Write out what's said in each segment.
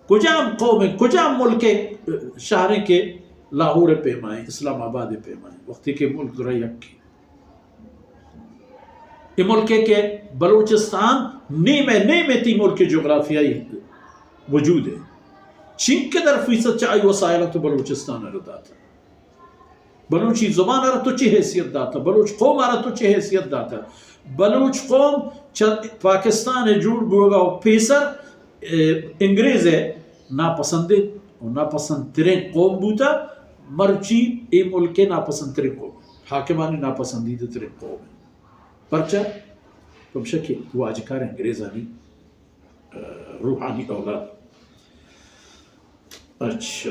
کجام قوم ء، کجام ملک ء شہر ء کہ لاہور ء پیما ء، اسلام آباد ء پیما ء، وقتی کہ ملک درا یکے۔ اے ملک ء کہ بلوچستان نیم ء نیم ء تئی ملک ء جغرافیائی وجود ء۔ چینکدر فیصد چہ آئی وسائل تو بلوچستان ء را داتہ۔ بلوچی زبان ء را تو چی حیثیت داتہ؟ بلوچ قوم ء را تو چی حیثیت داتہ؟ بلوچ قوم چہ پاکستان ء جوڑ بوگا و پیسر، ء، انگریز ء ناپسندید و ناپسند ترین قوم بوتہ، مرچی اے ملک ء ناپسند ترین قوم، حاکمانی ناپسندیدہ ترین قوم۔ پرچہ؟ پمشکہ واجکار انگریزانی، ء، روحانی اولاد۔ اچھا،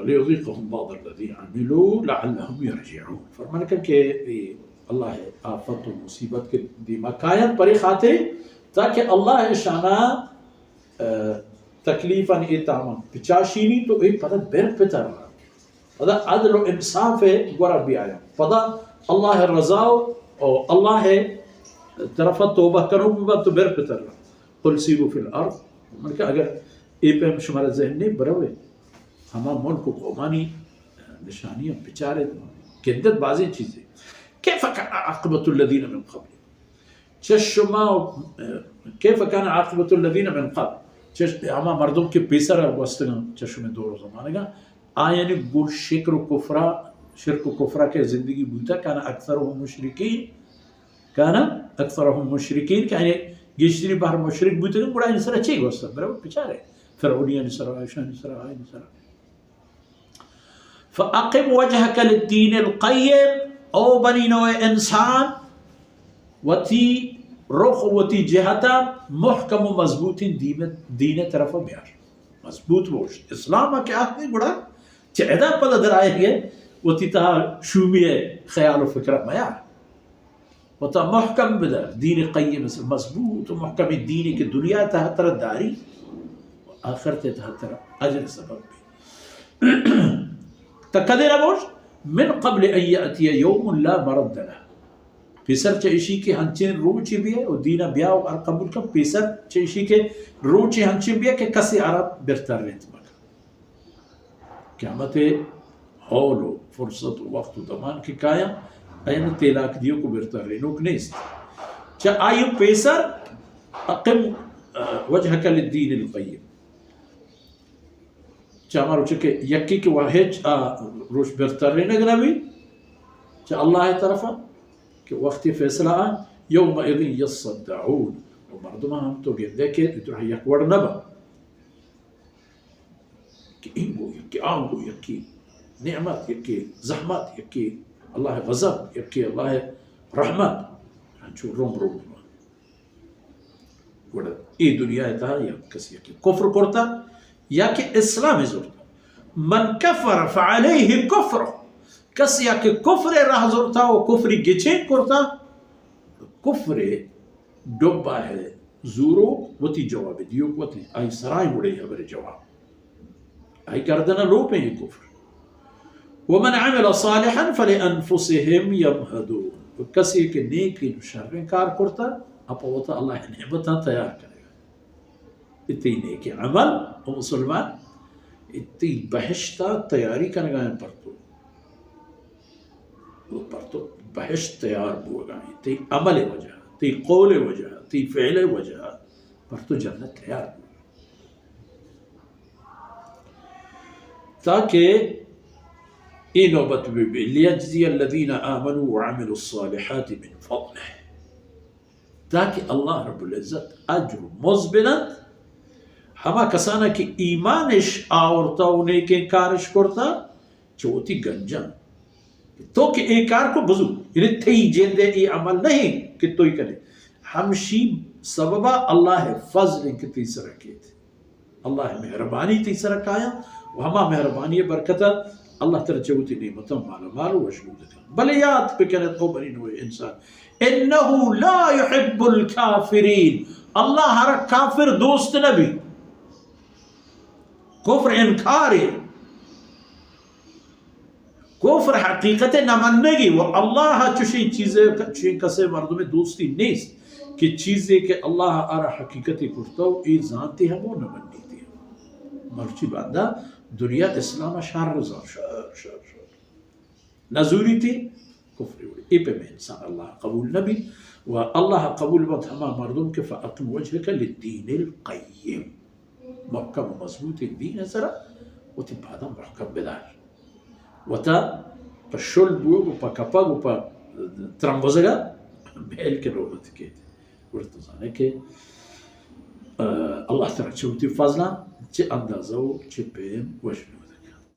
لیذیقہم بعض الذی عملوا لعلہم یرجعون۔ فرمان کن کہ اے اللہ آفت و مصیبت کہ دیما کاینت پرے خاطر تاکہ اللہ اشانا، ء، تکلیفاں اے تاما پچاشینی تو اے پدا بر پتر۔ پدا عدل و انصاف گورا بیایا۔ پدا اللہ رضا و، و اللہ طرف توبہ کنو ببا تو بر پتر۔ قل سیروا فی الارض۔ من کہ اگر اے پیم شمارا ذہن نے بروے، ہما ملک و قومانی نشانی ہم بچارے، گندت بازیں چیزے۔ کیف کان عاقبۃ الذین من قبل۔ چہ شما، کیف کان عاقبۃ الذین من قبل۔ چہ ہما مردم کہ پیسر گوستگاں، چہ شما دور و زمانگاں، آیانی گور شکر و کفرا، شرک و کفرا کہ زندگی بوتا، کان اکثرهم مشرکین، کان اکثرهم مشرکین، کہ آیانی گیشتری بہر مشرک بوتگن، گڑا آیانی سرا چی گوستن؟ برو بچارے۔ فرعونیانی سرا، ایشانی سرا، آیانی سرا۔ فاقم وجهك للدين القيم، او بنی نوع انسان، وتی رخ، وتی جہتا محکم و مضبوطیں دین، دین طرف بیار۔ مضبوط بوش۔ اسلام کہ آخری گڑا چہ ادا پدا در آئے گئے، وتی تہا شومی خیال و فکر میار۔ وتا محکم بدار، دین قیم سے مضبوط و محکم دینی کہ دنیا تہا ترا داری و آخرت تہا ترا اجر سبب بی۔ تا کدے نہ بوش؟ من قبل ان یأتی یوم لا مرد له۔ پیسر چہ اشی کہ ہنچین روچی بیئے و دینا بیا و ہر قبول کن، پیسر چہ اشی کہ روچی ہنچین بیئے کہ کسی آرا برتر ریت مکن۔ قیامت ء حول و فرصت و وقت و زمان کہ کایاں، اینو تیلاک دیوک و برترینوک نیست۔ چہ آئی پیسر اقم، ء، وجهك للدين القيم۔ چہ ہما روچ کہ یکی کہ وا ہچ آ روچ برترینگ نہ بی، چہ اللہ ء طرفا کہ وقتی فیصلہ آ، یومئذ یصدعون، و مردمان ہم تو گندے کہ ادرا یک وڑ نہ با۔ کہ اینگو یکے، آنگو یکے، نعمت یکے، زحمت یکے، اللہ غضب یکے، اللہ رحمت، انچو روم روم۔ گڑا اے دنیا ء تہا یا کسی کہ کفر کرتا یا کہ اسلام زرتا۔ من کفر فعلیہ کفر، کسی کہ کفر راہ زرتا و کفری گچین کرتا، کفر ڈبہ ء زوروک وتی جواب دیوک وتی، آئی سرائیں وڑے ہبر جواب۔ آئی گردن لوپیں یہ کفر۔ ومن عمل صالحا فلانفسهم يمهدون۔ و کسی کہ نیکیں و شریں کار کرتا، اپا وتا اللہ نعمتاں تیار کرے گا۔ اتی نیکیں عمل و مسلمان، اتی بہشتا تیاری کرگا ہیں پر تو۔ و پر تو بہشت تیار بوگا ہیں، تئی عمل وجہ، تئی قول وجہ، تئی فعل وجہ، پر تو جنت تیار بوگا۔ تاکہ اے نوبت بہ بی، لیجزی الذین آمنوا وعملوا الصالحات من فضلہ۔ تاکہ اللہ رب العزت اجر و مزد بدنت ہما کسانا کہ ایمانش آورتا و نیکیں کارش کرتا چہ وتی گنجاں۔ تو کہ اے کار کو بزو، یعنی تئی جند ء اے عمل نہیں کہ توئی کنے، ہمشی سببا اللہ فضل کہ تئی سر کیت۔ اللہ مہربانی تئی سر کایا و ہما مہربانی برکتا اللہ ترا چہ وتی نعمتاں مالا مال و وشنود کن۔ بلے یاد بکنت او بنی نوع انسان، انه لا يحب الكافرين، اللہ ہر کافر دوست نبی۔ کفر انکارے۔ کفر حقیقت نہ منگی و اللہ چشیں چیزے، چشیں کسے مردم دوستی نیست کہ چیزے کہ اللہ آرا حقیقت کرتا و اے زانتے ہم و نہ منیتے ہم۔ مرچی باندا دنیا اسلام شر زان، شر، شر، شر. نزوری تی کفر وڑی. ای پہ انسان اللہ قبول نبی و اللہ قبول بنت ہما مردم کہ فاقم وجهک للدین القیم، محکم و مضبوط دین سرا وتی پاداں محکم بدار. وتا پہ شل بوگ و پہ کپگ و پہ ترمبزگا بیل کہ نوبت کیت. گڑا تو زانے کہ، اه، اللہ تعالی چہ وتی فضلا چہ اندازہ و چہ پیم وش بی.